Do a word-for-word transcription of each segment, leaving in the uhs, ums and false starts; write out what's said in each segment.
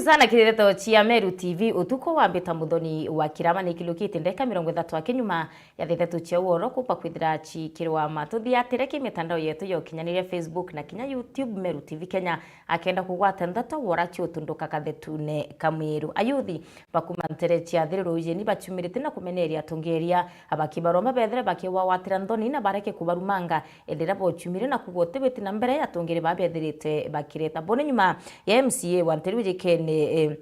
Sana kiri ndeto cia Meru T V utuku wa mbita muthoni wa kirama ni kilukite ndeka mirongo ithatu akinyuma ya thethatu cia uoro kumba kwithira cikirwa matuthiatire ki mitandao yetu ya ukinyaniria Facebook na kinya YouTube Meru T V Kenya akenda kugwata ndeto wora ciutunduka kathetune ka mwiru. Ayuthi bakuma ntere cia Thiru Rujeni bachumirite na kumeneria atongeria abakibaromba bethire bakiwawatira nthoni na bareke kubarumanga endera bochumire na kugwa utibiti na mbere atongeria babethirite bakireta bone nyuma ya M C A wa Nteru jikene, eh,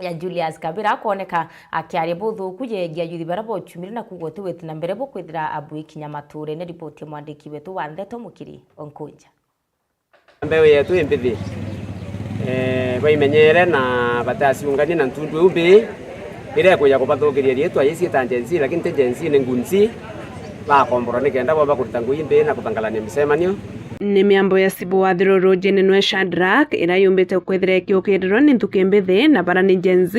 ya Julius Kabira akoneka akiaria buthuku yegia yuthi bara bochumire na kugwa utibiti na mbere bukwithira abui kinya mature. Ni ripoti ya mwandiki wetu wa ndeto Mukiri Onkunja. Mbeu yetu i mbithi, eh, baimenyere na bataciungania na ntundu iu mbii iria ikuja kubathukiria riitwa yiciita Gen Z, lakini ti Gen Z, ni ngunzi, bakomborwa nikenda bo bakuruta ngui mbii na kuthangalania micemanio. Ni miambo ya cibu wa Thiru Rujeni nwe Shadrack, iria yumbite kwithira ikiukirirwa ni nthuki mbithi na bara ni Gen Z,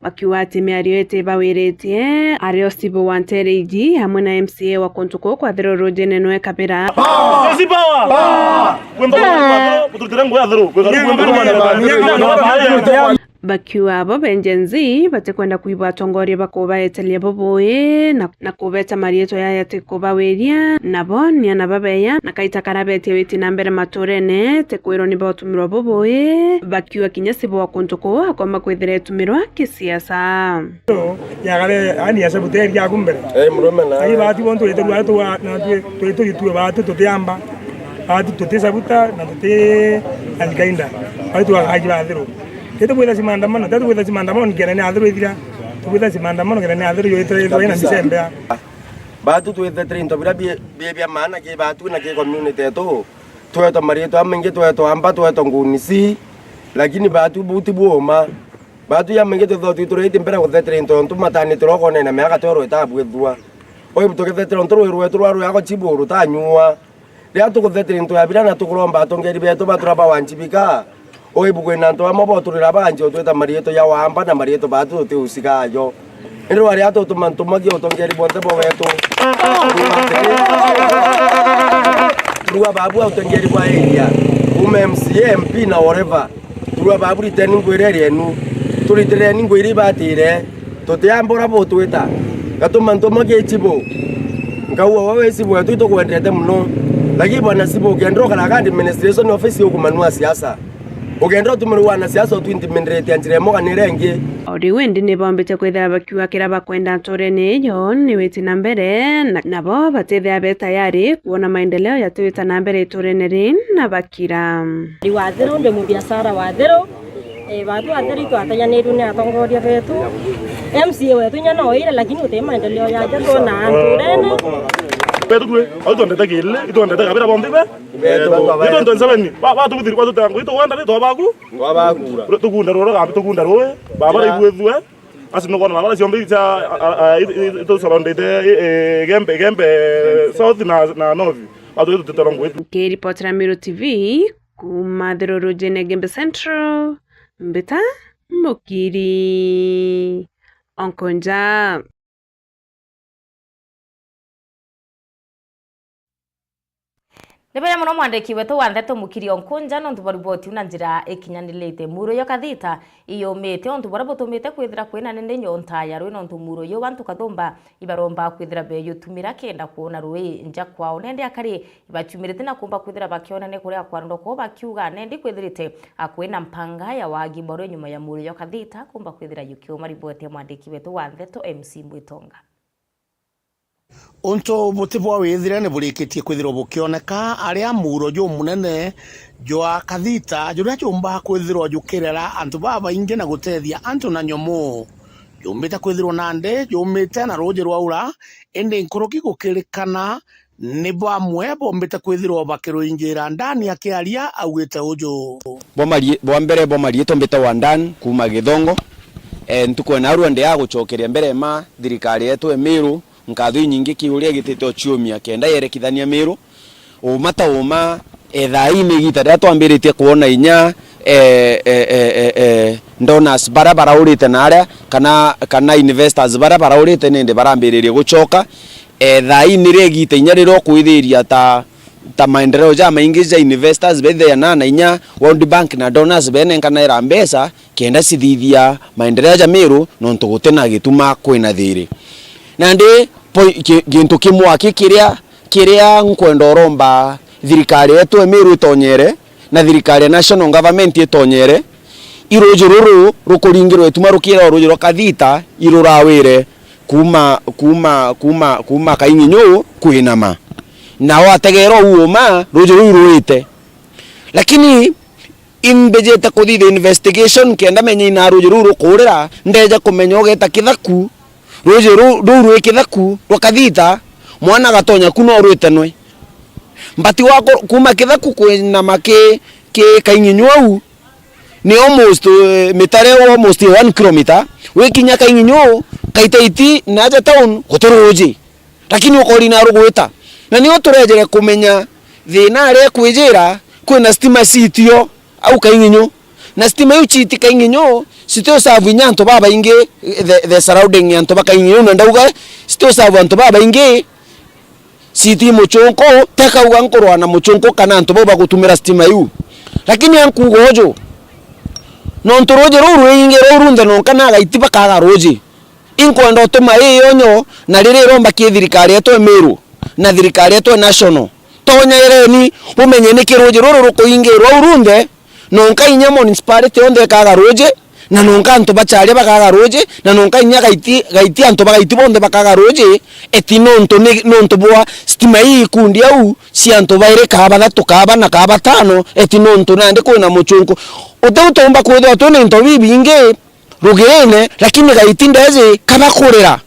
bakiuga ati miario iti ibawiritie, ario cibu wa ntere iji amwe na M C A wa kuntu kuu kwa Thiru Rujeni nwe Kabira. Gen Z power! Power! Kwimba kwa Thiru, kuturutira ngugi ya Thiru, kwika rungu mbiru mwana. Bakiuga abo be Gen Z batikwenda kwigua atongoria bakubaeteria bubui na, na kubeta mariitwa yaya ti kubawiria, nabo ni ana babeya na kaita karabetie witi na mbere maturene ti kwirwa ni botumirwa bubui, bakiuga kinya cibu wa kuntu kuu akomba kwithira etumirwa kisiasa. Yagare, yani, ya sabu teri yaku mbere. Eh, murume na. Ai bati bontu ite rwa tu na tu tu tu tu bati tutiamba. Bati tutisabuta na tuti alikainda. Bati tu akaji ba Thiru. Tete kwitha ci maandamano, tete kwitha ci maandamano ni kene ni Athiru ithira. Tukwitha ci maandamano kene ni Athiru yo itira itira ina. Kabisa. Misembea. Batu twithetire into biria bi, bi bia maana ki batu na ki community yetu. Twetwa mariitwa jamaingi, twetwa amba, twetwa ngunisi, lakini batu buti bwoma. Batu jamaingi twithwa twituraiti mbere guthetire into ntu matanitire ukonena miaka twero itabwithua. Oibu tukithetire untu rwi rwetu rwa rwiago chibu rutanyua. Riria tukuthetire into ya bira na tukuromba atongeri betu batura bawanchibika. Oibu kwina antu bamwe boturira banji utwita mariitwa ja wamba na mariitwa batu tutiusiga ajo. Indi rwaria tutuma ntumagia utongeri bwonthe bwa wetu. Turua babu utongeri bwa area, kuma M C A, M P na whatever. Turua babu riteni ngwira rienu. Turitireni ngwira ibatire. Tutiamba uria butwita. Gatuma ntumagia ichibu. Nkauga we wi chibu wetu itukwendete muno. Lakini bwana chibu ukenda ukaraga administration office ukumanua siasa. Ukenda utumirwe wanasiasa utu intimidate ya njira imwe kana iria ingi. O riu indi ni bombite kwithira bakiuga kiria bakwenda nturene ijo ni witi na mbere, na, nabo batithia be tayari kuona maendeleo yatiwita na mbere iturene ri na bakira. Ndi wa Thiru, ndi mubiashara wa Thiru. Eh, batu ba Thiru itwatajanirue ni atongoria betu. M C A wetu inya no ire, lakini uti maendeleo yaje twona nturene. Betu twe, au twendete kile, itwendete kabira bonthe be. Betu. Itwe twenty seven, ba, ba tubuthiri, ba tutangu, itwenda ni twabaku. Twabakura. Tukunda roro gambi, tukunda roe, baba. Ira. Raigwethue. Asi nukona na bara ciombe cia, a, a, a, i, i, itu surrounded, e, e, Gembe, Gembe South na, na North. Batu itu tutoro ngwitu. Nkiripotera Meru T V kuma Thiru Rujeni Gembe Central, Mbita Mukiri Onkunja. Ni bwega muno mwandiki wetu wa ndeto Mukiri Onkunja nontu bwa riboti iu na njira ikinyanirite. Muro yo Kathita iyumite, untu buria butumite kwithira kwina nindi nyonta ya rui nontu muro yo bantu kathumba ibaromba kwithira beyutumira kenda kwona rui nja kwao. Nende akari ibachumirite na kumba kwithira bakionania kuria kwarondoko bakiuga nende kwithirite akwina mpanga ya wagi bwa rui nyuma ya muro yo Kathita kumba kwithira yukiuma. Riboti ya mwandiki wetu wa ndeto M C Mwitonga. Untu buti bwa withire ni burikitie kwithirwa bukioneka, aria muuro jumunene jwa Kathita, juria jumba kwithirwa jukirera antu babaingi na gutethia antu na nyomu, jumbite kwithirwa nandi jumite na ruuji rwaura, indi nkuruki gukirikana ni bamwe bombite kwithirwa bakiruingira. Ndani akiaria augite uju. Bwa mari-, bwa mbere bwa mariitwa mbitagwa Dan kuuma Githongo. Eh, ntuku ya narua ndi ya gucokeria mbere ma thirikari yetu ya Meru nkatho inyingi ki uria igitite uciumia kenda yerekithania Meru. Uma ta uma, eh, thaa ii ni igita riria twambiritie kwona inya, eh, eh, eh, eh, eh, donors baria baraurite na aria, kana, kana investors baria baraurite nindi barambiririe gucoka. Eh, thaa ii nirio igita inya riria ukwithiria ta ta maendeleo jamaingi ja investors bethia na, na inya World Bank na donors benenkanaira mbeca kenda cithithia maendeleo ja Meru, nontu gutina gituma kwina thiri. Nandi poi-, ki-, gintu kimwe aki kiria, kiria nkwenda uromba thirikari yetu ya Meru itonyere, na thirikari ya national government itonyere, i ruuji ruru rukuringirwa ituma rukira o ruuji rwa Kathita irurawire kuuma, kuuma, kuuma, kuuma Kaing'inyu kwinama. Na wategera uu uuma, ruuji ruu ruite. Lakini imbijite kuthithia investigation kenda menya ina ruuji ruu rukuurira, ndeja kumenya ugeta Kithaku, ruuji ruu, ruu rwi Kithaku rwa Kathita, mwana agatonya ku no rwite nwe. Mbati wa ku-, kuuma Kithaku kwinama ki, ki Kaing'inyu au, ni almost, eh, mitare almost one kilometer. Wikinya Kaing'inyu, Kaitaiti na aja town, guti ruuji. Lakini ukori na rugwita. Na nio turejere kumenya thina aria kwijira, kwina stima citio au Kaing'inyu. Na stima iu citi Kaing'inyu, citi usavu inya antu babaingi, the, the surrounding ya antu ba Kaing'inyu, na ndauga citi usavu antu babaingi, citi muchunku, tekauga nkurwa na muchunku kana antu bau bagutumira stima iu. Lakini ankuuga uju, nontu ruuji ruu rwingi ruu runthe nonka na agaiti bakaga ruuji. Inkwenda utuma ii onyo na riria iromba ki thirikari yetu e Meru na thirikari yetu e national. Tonyeereni, bumenye niki ruuji ruru rukuingirwa au runthe, nonka inya municipality yonthe ikaga ruuji, na nonka antu ba Charia bakaga ruuji, na nonka inya gaiti, gaiti antu ba gaiti bonthe bakaga ruuji, eti nontu ni, nontu bwa stima ii ikundi au cia antu bairi kaa bathatu kaa bana kaa batano, eti nontu nandi kwina muchunku. Uti utumba kwithirwa twina into bibingi rugirine, lakini gaiti ndeji kaba kurira.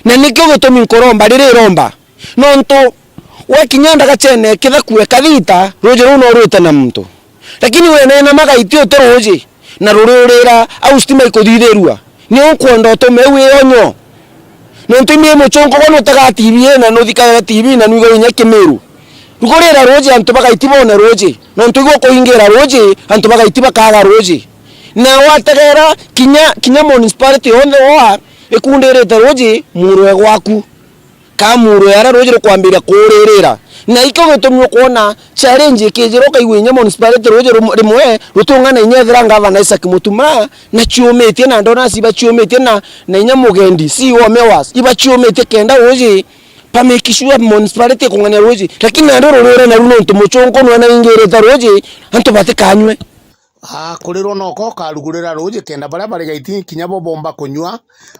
Na nikio gitumi nkuromba riri iromba. Nontu wakinya ndagachene Kithaku e Kathita, ruuji ruu no rwite na muntu. Lakini wena ina magaiti uti ruuji, na ruriurira au stima ikuthithirua. Ni ukwenda utume au ionyo. Nontu imi muchunku gwa nutaga T V na nuthikaga T V na nuiga inya Kimiru. Rugurira ruuji antu bagaiti bone ruuji. Nontu igwa kuingira ruuji antu bagaiti bakaga ruuji. Na wategera kinya, kinya municipality yonthe wa ikundirite ruuji murwe gwaku. Ka murwe ara ruuji rukwambiria kuuririra. Na ikio gitumi ukwona challenge ikijira ukaigua inya municipality ruuji rum-, rimwe rutung'ana inya ethira ngavana Isaac Mutuma na ciumitie na ndona ciba ciumitie na, na inya mugendi C E O wa Mewas iba ciumitie kenda ruuji pa make sure municipality ikung'ania ruuji. Lakini nandi rurire naru nontu muchunku nwe naingirite ruuji antu batikanywe. Aa, kurirwo noko ukarugurira ruuji kenda baria bari gaiti kinya bo bomba kunyua.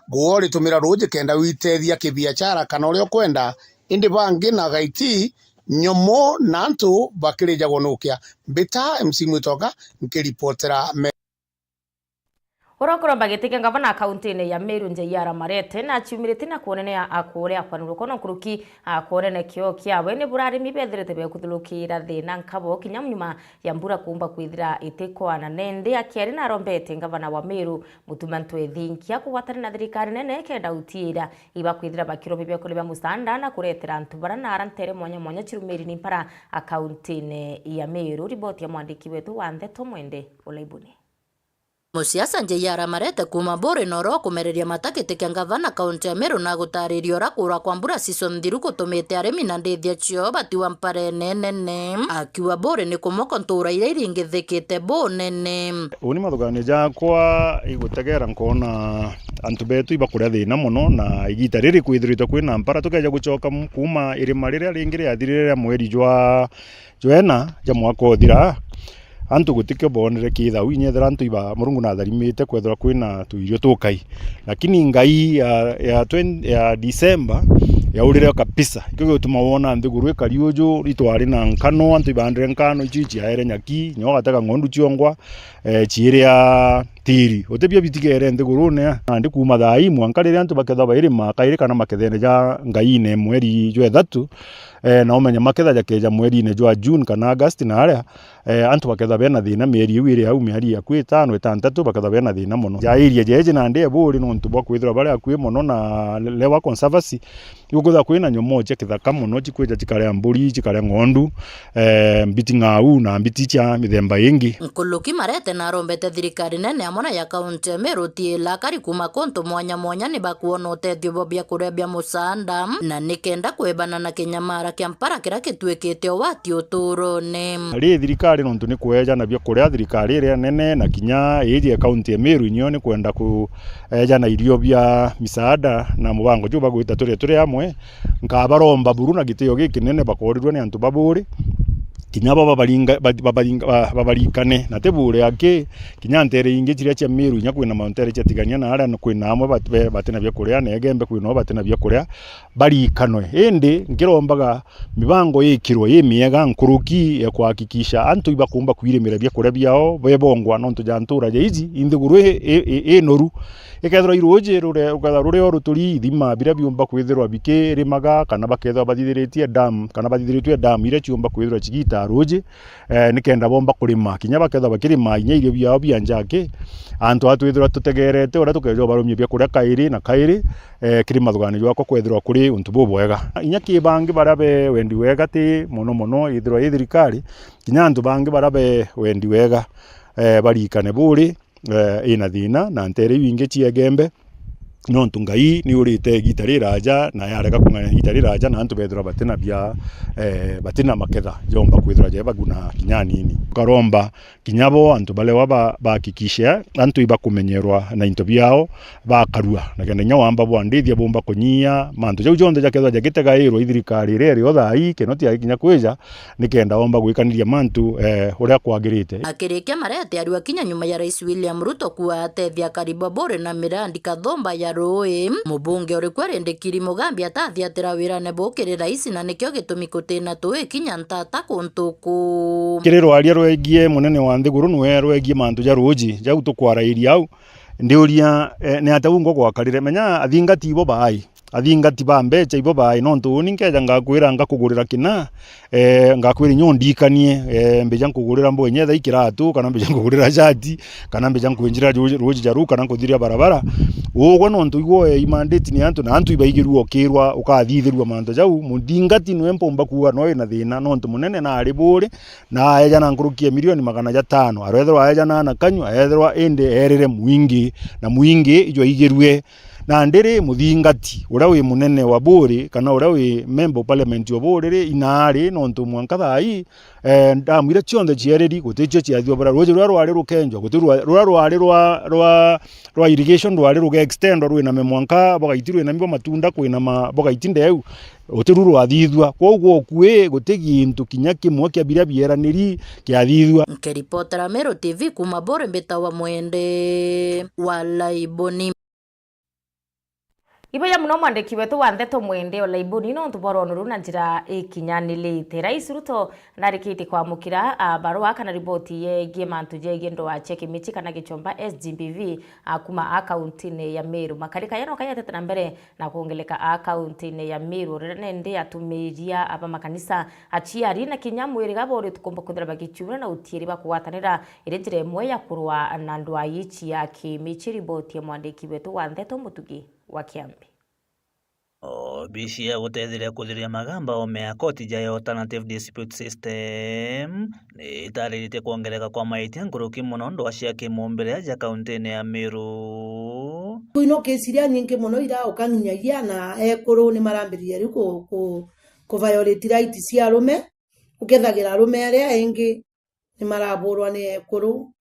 Guo uritumira ruuji kenda witethia kibiachara kana uria ukwenda, indi bangi na gaiti, nyomo na antu bakirijagwo nukia. Mbita M C Mwitoka nkiripotera me- Uria ukuromba giti kia ngavana kaunti-ini ya Meru, Njeiara Marete, naciumiritie na kwonenea akuri akwanirwa kono nkuruki. Akwonene kio kiawe ni bura arimi bethirite bekuthurukira thina nkabo kinya nyuma ya mbura kuumba kwithira itikwana. Nindi akiaria narombete ngavana wa Meru, Mutuma M'Ethingia, kugwatania na thirikari nene kenda utiira ibakwithira bakiromba biakuria bia musaanda na kuretera antu bara na ara ntere mwanya mwanya cirumiri ni mpara a kaunti-ini ya Meru. Riboti ya mwandiki wetu wa ndeto Mwende Olaibuni. Musiasa Njeiara Marete kuuma Buuri noro kumereria mata giti kia ngavana kaunti ya Meru na gutariria uria kuura kwa mbura season nthiru gutumite arimi na ndithia cio batiwa mparene nene. Akiuga Buuri ni kumwe kwa ntuura iria iringithikite bunene. Uu ni mathuganio jakwa igutegera nkoona antu betu ibakuria thina mono, na igita riri kwithiritwe kwina mpara tukeja gucoka m-, kuuma irima riria ringi riathirire ria mweri jwa jwena ja mwaka uthira, antu gutikio boonere kithau, inya ethira antu iba Murungu natharimite kwethirwa kwina tuirio tukai. Lakini ngai ya, ya twenty, ya December yaurire kabisa. Ikio gituma wona nthiguru ikari uju, itwari na nkano, antu ibaandire nkano, icio iciaere nyaki, inya ugatega ng'ondu ciongwa, eh, ciiria tiri. Utibio bitigere nthigurune, nandi kuuma thaa ii mwanka riria antu bakethwa bairima kairi kana makethene ja ngaine mweri jwa ithatu, eh, na umenye maketha jakeja mwerine jwa June kana August na aria, eh, antu bakethwa bena thina mieri iu iri au, mieri akui itano, itantatu, bakethwa bena thina mono. Ja area jeje nandi e Buuri nontu bwa kwithirwa bari akui mono na Lewa Conservancy, igukwithirwa kwina nyomoo cia kithaka mono cikwija cikarea mburi, cikarea ng'ondu, eh, mbiti ng'au na mbiti cia mithemba ingi. Nkuluki Marete narombete thirikari nene amwe na ya kaunti ya Meru tiila akari kuuma kuntu mwanya mwanya ni bakwona utethio bwa biakuria bia musaanda, na ni kenda kwebana na kinyamara na kiampara kiria gituikite ugwati utuurone. Ri thirikari nontu ni kweejana biakuria, thirikari iria nene na kinya iiji ya kaunti ya Meru inyo ni kwenda kweejana irio bia misaada na mubango juu bagwita turia turi amwe, nkabaromba buru na gitio gikinene bakoorirua ni antu ba Buuri, kinya bo babaringa-, ba-, babaringa-, ba-, babarikane. Na ti Buuri aki, kinya nteere ingi ciria cia Meru, inya kwina manteere cia Tigania na aria kwina amwe bat-, be-, batina biakuria, na Igembe kwina o batina biakuria, barikanwe. Indi nkirombaga mibango ikirwe imiega nkuruki ya kuhakikisha antu ibakumba kwirimira biakuria biao bebongwa nontu ja ntura ja iji inthiguru i, i, i, i noru. Ikethirwa i ruuji rure-, rukethirwa ruri o ruturi, ithima biria biumba kwithirwa bikirimaga, kana bakethirwa bathithiritie dam, kana bathithiritue dam iria ciumba kwithirwa cigitaa ruuji, eh, nikenda bomba kurima. Kinya bakethirwa bakirima inya irio biao bia njaki, antu aa twithirwa tutegerete uria tukeja ubarumia biakuria kairi na kairi, eh, kiri mathugani jwakwa kwethirwa kuri untu bubwega. Inya ki bangi baria be wendi wega ti mono mono ithirwa i thirikari, kinya antu bangi baria be wendi wega, eh, barikane Buuri, eh, ina thiina, na nteere iu ingi cia Igembe. Nontu Ngai ni urite igiita riraja, na yarega kung'ana igiita riraja, na antu bethirwa batina bia, eh, batina maketha jomba kwithirwa jebaguna kinya anini. Tukaromba kinya bo antu baria ba-, bahakikishe antu ibakumenyerwa na into biao bakarua, na kenda inya wamba bwandithia bumba kunyia mantu jau jonthe jakethirwa jagitegairwa i thirikari iria iri o thaa ii, keno tiari kinya kwija, nikenda omba gwikaniria mantu, eh, uria kwagirite. Akirikia marete arua kinya nyuma ya Rais William Ruto kuatethia akari ba Buuri na mirandi kathumba ya ruui, mubunge uriku arindikiri Mugambi atathiatira wirane buu kiri rais, na nikio gitumi kutina tuui kinya ntata kuntu kuu. Kiri rwaria rwegie munene wa nthiguru nwe rwegie mantu ja ruuji, jau tukwarairia au, ndiuria, eh, ni atia uu ngwa gwakarire? Menya athingati ibo baai. Athingati ba mbecha ibo baai, nontu uuni nkeja ngakwira ngakugurira kina, eh, ngakwira inya undikanie, eh, mbija nkugurira mbu inya ethira i kiratu, kana mbija nkugurira shati, kana mbija nkwinjira ruuji, ruuji ja ruu, kana nkuthiria barabara. Ugwe nontu igwe, eh, imandate ni antu, na antu ibaigirua ukirwa ukathithirua mantu jau, muthingati nwe mpumba kuuga no wina thiina, nontu munene naari Buuri, na aejana nkuruki ya milioni magana jatano. Arethirwa aejana na kanyua, ethirwa indi erire mwingi, na mwingi ijwaigirue. Nandi ri, muthingati uria wi munene wa Buuri, kana uria wi member of parliament wa Buuri ri, inaari, nontu mwanka thaa ii, eh, ndamu iria cionthe ciereri, guticio ciathua bura. Ruuji ruria rwari rukenjwa, guti rwa-, ruria rwari rwa, rwa, rwa irrigation rwari ruge extendwa rwiname mwanka Bogaiti, rwinami bwa matunda kwinama Bogaiti ndeu, guti ru rwathithua. Kwou gwoku ii, guti gintu kinya kimwe kia biria bieraniri kiathithua. Nkiripotera Meru T V kuuma Buuri, mbitawa Mwende wa Laiboni. Ibuya muno mwandiki wetu wa ndeto Mwende o Laiboni nontu bwa rwono ruu na njira ikinyanirite. Rais Ruto narikitie kwamukira, a, barua kana riboti yegie mantu jegie ndwaa cia Kimichi kana Gichomba S G B V, a, kuma a kauntine ya Meru. Makarika yano kayetete na mbere na kwongeleka a kauntine ya Meru, riria nende atumiria aba makanisa, aciari na kinya mwiriga bori tukumba kwithira bagichiura na utieri bakugwatanira iri njira imwe ya kurwa na ndwaa ici ya Kimichi. Riboti ya mwandiki wetu wa ndeto Mutugi wa Kiambi. Obici ya gutetheria kuthiria magamba ome ya koti ja Alternative Dispute System ni itariritie kwongereka kwa maitia nkuruki mono ndwaa cia kimumbire ja kauntine ya Meru. Kwino kesi iria nyingi mono irauka nginyagia na ekuru ni marambiriria riu ku, ku, ku violate right cia arume, ukethagira arume aria aingi ni maraburwa ni ekuru,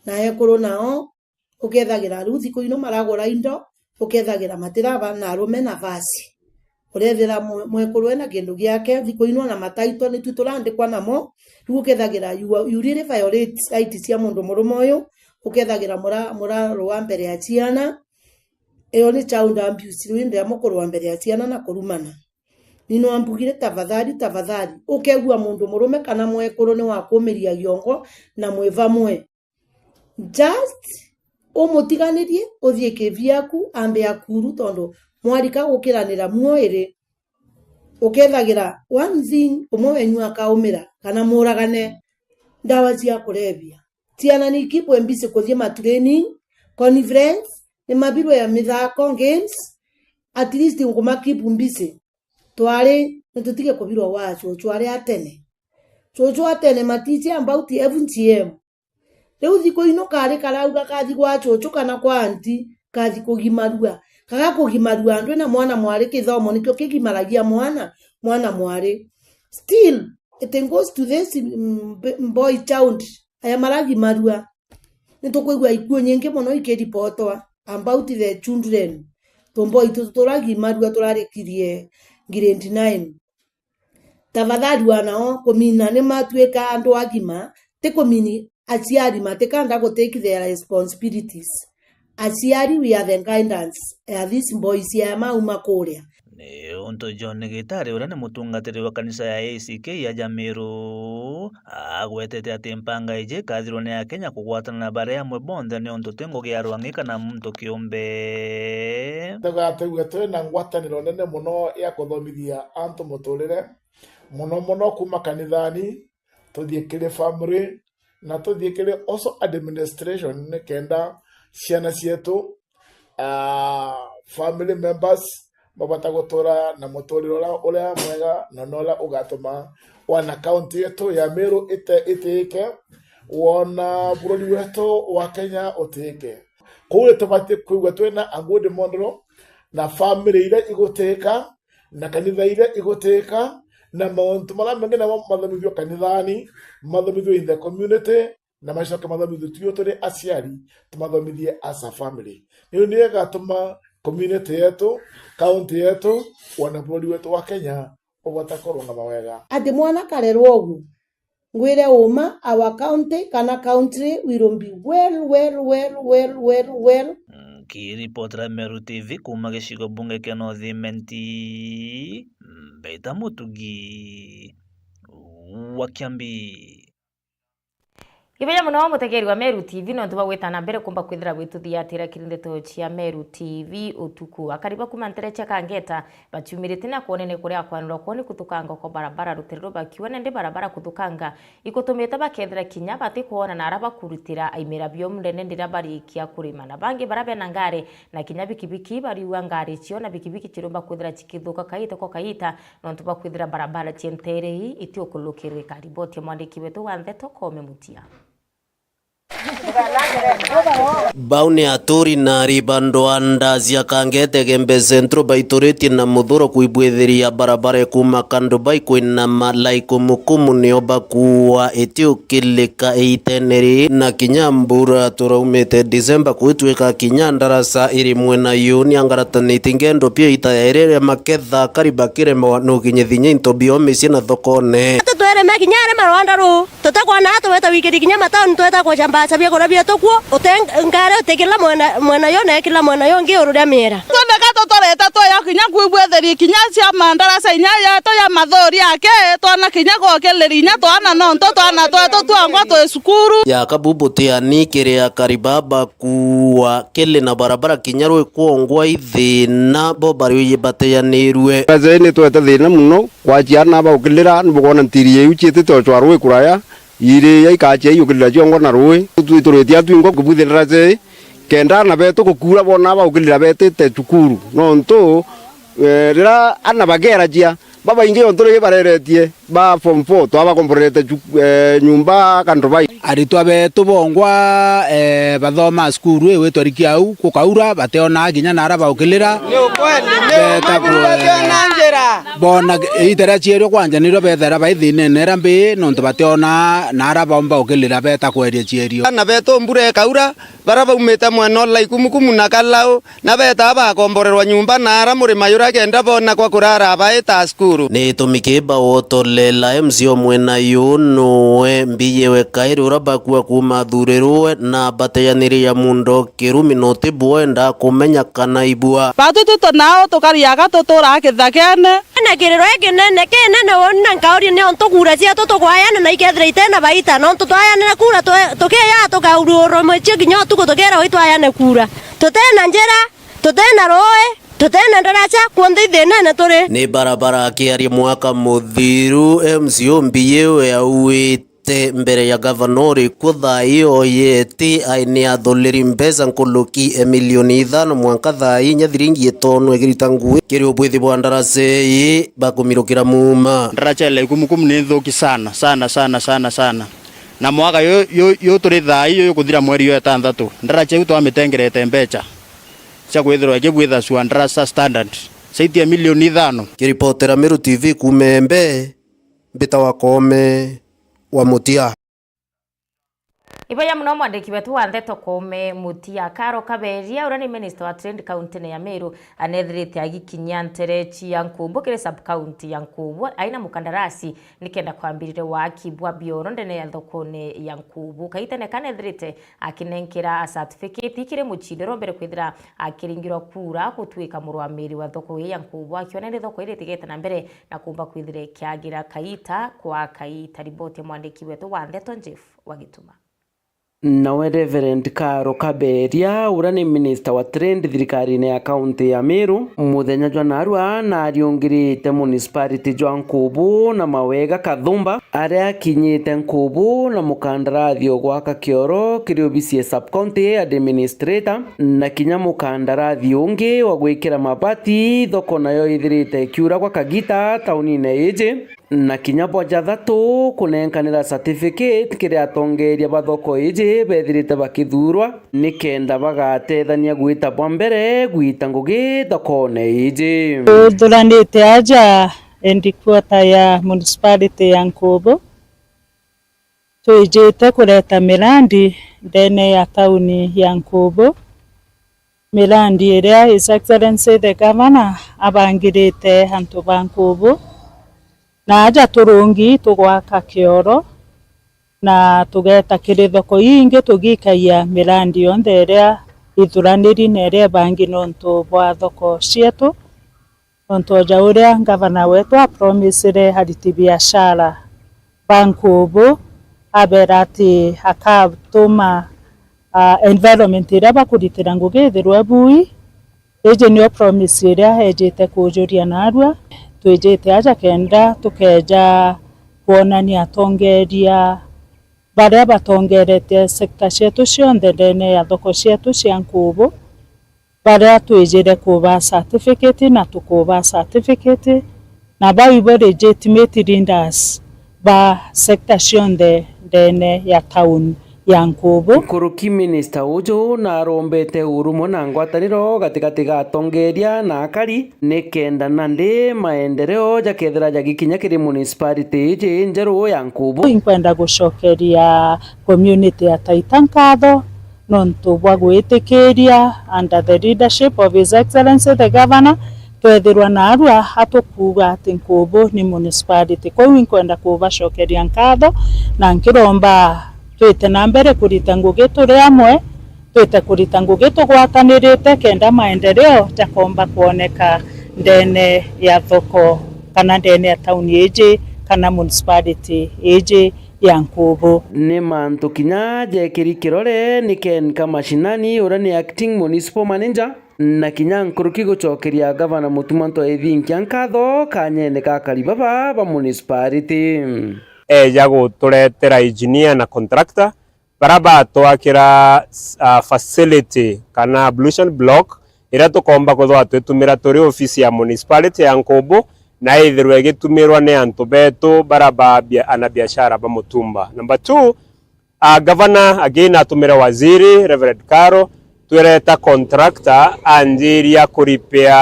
na ekuru nao ukethagira riu thiku ino maragura indo, ukethagira matiraba na arume nafasi. Urethira mwe-, mwekuru ena kindu giake, thiku ino na mataitwa nitu turandikwa namo, riu ukethagira you are, you really violate right cia mundu murume uyu, ukethagira mura-, murarua mbere ya ciana, iyo ni child abuse, riu indi ya mukurua mbere ya ciana na kurumana. Ni no ambugire, tafadhali, tafadhali, ukegua mundu murume kana mwekuru ni wakumiria giongo na mwi vamwe, just umutiganirie, uthie kivi yaku, ambe akuru, tondu mwarika gukiranira muo iri. Ukethagira one thing, umwe wenyu akaumira, kana muragane, ndawa cia kulevya. Ciana ni keep busy kuthie ma training, conference, ni mabirwe ya mithako, games, at least nguma keep busy. Twari, ni tutige kubirwa wa cucu aria a tene. Cucu a tene ma teach about F G M. Riu thiku ino kari karauga kathi gwa cucu kana kwa anti, kathi kugimarua. Kaga kugimarua ndwi na mwana mwari, kithomo nikio kigimaragia mwana, mwana mwari. Still, it goes to this, mm, b-, boy child. Aya maragimarua. Nitukwigua ikuo nyingi mono ikiripotwa about the children. Tumboi tutu turagimarua turarikirie grade nine. Tafadhali wanao kumina ni matuika andu agima, ti kumini aciari matikanda gutake their responsibilities. Aciari, we are the guidance ya these boys ya mauma kuria. Ni untu John Gitari, uria ni mutungatiri wa kanisa ya A C K ya Jamiru, agwetete ati mpanga iji ikathirwa ni Akenya kugwatana na bari amwe bonthe, ni untu ti ngugi ya rwangi kana muntu kiumbe. Tugatigua twi na ngwataniro nene mono ya kuthomithia antu muturire, mono mono kuma kanithani, tuthii kiri family, na tuthii kiri also administration, nikenda ciana cietu, ah, family members, mabata gutura na muturire uria, uria mwega na na uria ugatuma wana kaunti yetu ya Meru ite-, itiike, wona bururi wetu wa Kenya utiike. Kuu ni tubati kwigua twina a good model na family iria igutiika, na kanitha iria igutiika, na mauntu maria mengi namo mathomithua kanithani, mathomithua in the community, na macoke mathomithue tuo turi aciari, tumathomithie as a family. Niu niyo igatuma community yetu, county yetu, wana bururi wetu wa Kenya ubota kurungama wega. Ati mwana karerwa ugu, ngwire uma, our county kana country will be well, well, well, well, well, well. Nkiripotera Meru T V kuma gicigo bunge kia North Imenti, Mbeta Mutugi wa Kiambi. Ibeja mono mutegeri wa Meru T V, nontu bwa gwita na mbere kumba kwithira gwituthiatira kiri ndeto cia Meru T V utuku. Akari ba kuma ntere cia Kangeta baciumirite na kwonene kuria kwanirwa kwoni kuthukanga kwa barabara rutere rubakiwa, nende barabara kuthukanga ikutumite bakethira kinya batikwona na ara bakurutira aimira bio mundene ndiria barikia kurima, na bangi bara bena ngari na kinya bikibiki bariua ngari cio na bikibiki cirumba kwithira cikithuka kaita kwa kaita, nontu bwa kwithira barabara cia ntere ii itiukulukirika. Riboti ya mwandiki wetu wa ndeto Kome Mutia. Bau ni aturi na ari ba ndwanda cia Kangete Gembe Central baituritie na muthuro kuibwithiria barabara kuuma Kandubai kwina Malai Kumukumu nio bakuua itiukilika iitene ri, na kinya mbura turaumite December kwitwika kinya ndaraca iri mwena yu ni angaratanitie ngendo pia ita ya iria ria maketha kari bakiremewa nukinyithinya into bio micie na thokone. Tutwireme kinya aria marwanda ru. Tutakwona atu weta wikiri kinya mataoni tweta kucambaca biakura bietu kuo, uti ngari uti kila mwena, mwena yo na kila mwena yo ngi uru ria miera. Twendeka tuturite tuyo kinya kwibwithiria kinya cia mandaraca inya yetu ya mathuri aki, twana kinya gukiliri inya twana nontu twana twetu twangwa twi cukuru. Ya kabubu tiani kiri akari baba kuua kili na barabara kinya rwi kwongwa ithina bo bari bateyanirue. Ndaraca ii ni twete thina muno. Kwa ciana baukilira, ni bukwona ntiri iu ciitite o cwa rui kuraya, iri ya ikachia iukilira ciongo na rui. Twituritie atwingwa kubwithirira cei, kenda ana betu gukura bona baukilira betite cukuru. Nontu, eh, rira ana bakeera cia, babaingi ontu rigi bareretie, ba form four, twabakomborerete cu-, eh, nyumba Kandubai. Aritwa betu bongwa, eh, bathoma cukuru ii witwa Rikiau, gukaura, bationaa kinya naara baukilira. Ni ukweli, ni beta ukweli, kwe-, bona iita ria cierio kwanja nirio bethaira bai thiinene iria mbii, nontu bationaa naara baumba ukilira beta kweria cierio. Ana betu mbura ikaura, bara baumite mwena o Laikumukumu na Kalau, na betaa bakomborerwa nyumba na ara murima juria kenda boona kwa kurara baita cukuru. Ni itumi ki bawotolela M C O mwena yu nuwe mbiyewe kairi uria bakua kuuma athurirwe na bateyaniriria mundo kirumi no ti bwenda kumenya kana ibua. Batu tuto nao tukariaga tuturaa kithakene. Ena kiriro ikinene, kinene uuni na nkauria niontu kura cietu tukwayana na ikethira itena baita, nontu twayanire kura twe-, tukiyaa tukaururwa mucio kinya utuku tukiragwa itwayane kura. Tutena njira, tutena ruui, tutena ndaraca, kwonthe ithinene turi. Ni barabara akiaria mwaka muthiru, M C O mbiyewe auite mbere ya gavana uri kuo thaa ii oyeti ai ni athuleri mbeca nkuluki e milioni ithano mwanka thaa inya thiringi itono ikirita ngui kiri ubwithi bwa ndaraca ii bakumirukira muuma. Ndaraca ile Ikumukumu ni nthuki sana, sana, sana, sana, sana. Na mwaka yu, yu, yu turi thaa ii yu yukuthira mweri jwa itantatu, ndaraca iu twamitengerete mbeca. cia kwithirwa ikibwitha Swandrasa standard, zaidi ya milioni ithano. Kiripotera Meru T V kuuma Embe, mbita wa Koome wa Mutia. Iboya muno mwandiki wetu wa ndeto Koome Mutia. Karo Kaberia, uria ni minister wa trade kaunti-ini ya Meru, anethirite agikinyia nterechi ya Nkumbu kiri sub-county ya Nkumbu, aina mukandarasi nikenda kwambirire waaki bwa bioro ndene ya thokone ya Nkubu. Kaitene kanethirite akinenkera certificate kiri mucindiro mbere kwithira akiringirwa kura gutwika murwamiri wa thoko ii ya Nkubu, akiona indi thoko iri itigete na mbere na kumba kwithira ikiagira kaita kwa kaita. Riboti ya mwandiki wetu wa ndeto Jeff Wagituma. Nawe Reverend Karo Kaberia, uria ni minister wa trade thirikarine ya kaunti ya Meru, muthenya jwa narua nariungirite municipality jwa Nkubu na Mawega Kathumba, aria akinyite Nkubu na mukandarathi o gwaka kioro kiri obisi ya sub-county administrator, na kinya mukandarathi ungi wa gwikira mabati thoko nayo ithirite ikiura gwa kagita taunine iji. Na kinya bwa jathatu kunenkanira certificate kiri atongeeria ba thoko iji bethirite bakithuurwa, nikenda bagatethania gwita bwa mbere gwita ngugi thokone iji. Tuthuranite aja headquarter ya municipality ya Nkubu, twijite kureta mirandi ndene ya tauni ya Nkubu, mirandi iria His Excellency the Governor abangirite antu ba Nkubu, na aja turungi tugwaka kioro, na tugeta kiri thoko ingi tugikagia mirandi yonthe iria ithuraniri na iria ibangi nontu bwa thoko cietu. Nontu o ja uria ngavana wetu apromisire ariti biashara ba Nkubu, abera ati akatuma, ah, environment iria bakuritira ngugi ithirwe bui. Iji nio promise iria ejite kujuria narua. Twijite aja kenda tukeja kwonania atongeeria baria batongerete sector cietu cionthe ndene ya thoko cietu cia Nkubu, baria twijire kuba certificate na tukuba certificate, na bau ibo legitimate leaders ba sector cionthe ndene ya town ya Nkubu. Nkuruki minister uju narombete urumwe na ngwataniro gatigati ga atongeeria na akari, nikenda nandi maendeleo jakethira jagikinya kiri municipality iji njeru ya Nkubu. Inkwenda gucokeria community ya Taita nkatho nontu bwa gwitikiria under the leadership of His Excellency the Governor, twethirwa narua atukuuga ati Nkubu ni municipality. Kwou inkwenda kubacokeria nkatho na nkiromba twite na mbere kurita ngugi turi amwe, twite kurita ngugi tugwatanirite kenda maendeleo jakomba kwoneka ndene ya thoko kana ndene ya tauni iji kana municipality iji ya Nkubu. Ni mantu kinya jekiri kirore ni Ken Kamashinani, uria ni acting municipal manager, na kinya nkuruki gucokeria gavana Mutuma M'Ethingia nkatho kanyene ka akari baba ba municipality. Eja guturetera engineer na contractor, baria batwakira, ah, facility kana ablution block, iria tukomba kwithirwa twitumira turi ofisi ya municipality ya Nkubu, na ithirwe igitumirwa ni antu betu baria ba bia-, anabiashara ba mutumba. Number two, ah, gavana again atumire waziri, Reverend Karo, twireta contractor anjiria kuripia,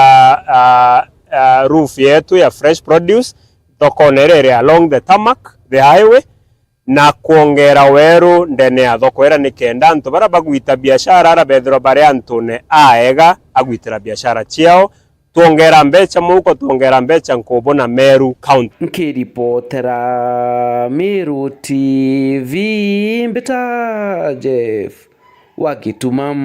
ah, ah, roof yetu ya fresh produce, thokone iria iri along the tarmac, the highway, na kwongera weru ndene ya thoko iria, nikenda antu baria bagwita biashara ara bethirwa bari antune aega agwitira biashara ciao. Twongera mbeca muhuko, twongera mbeca Nkubu na Meru County. Nkiripotera Meru T V, mbita Jeff wa Gituma.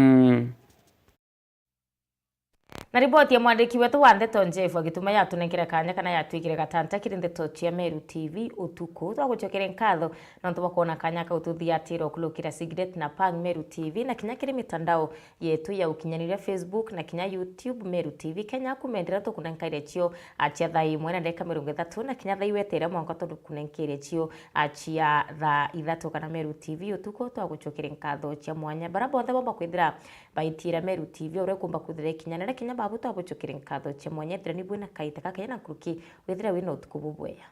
Na riboti ya mwandiki wetu wa ndeto Jeff wa Gituma yatunenkere kanya kana yatwikire gatanta kiri ndeto cia Meru T V utuku. Twagucokere nkatho nontu bwa kwona kanya kau tuthiatira ukulukira Sigret na Pang Meru T V na kinya kiri mitandao yetu ya ukinyaniria Facebook na kinya YouTube Meru T V Kenya. Kumendera tukunenkaire cio, a, cia thaa imwe na ndagika mirongo ithatu na kinya thaa iwete iria mwanka tukunenkeire cio, a, cia thaa ithatu kana Meru T V utuku. Twagucokere nkatho cia mwanya. Bara bonthe bomba kwithira baitira Meru T V, uria ukumba kwithira ikinya, na riria kinya babu twabucukire nkatho cia mwanya, ethira ni bwina kaita gakenya na nkuruki, withira wina utuku bubwega.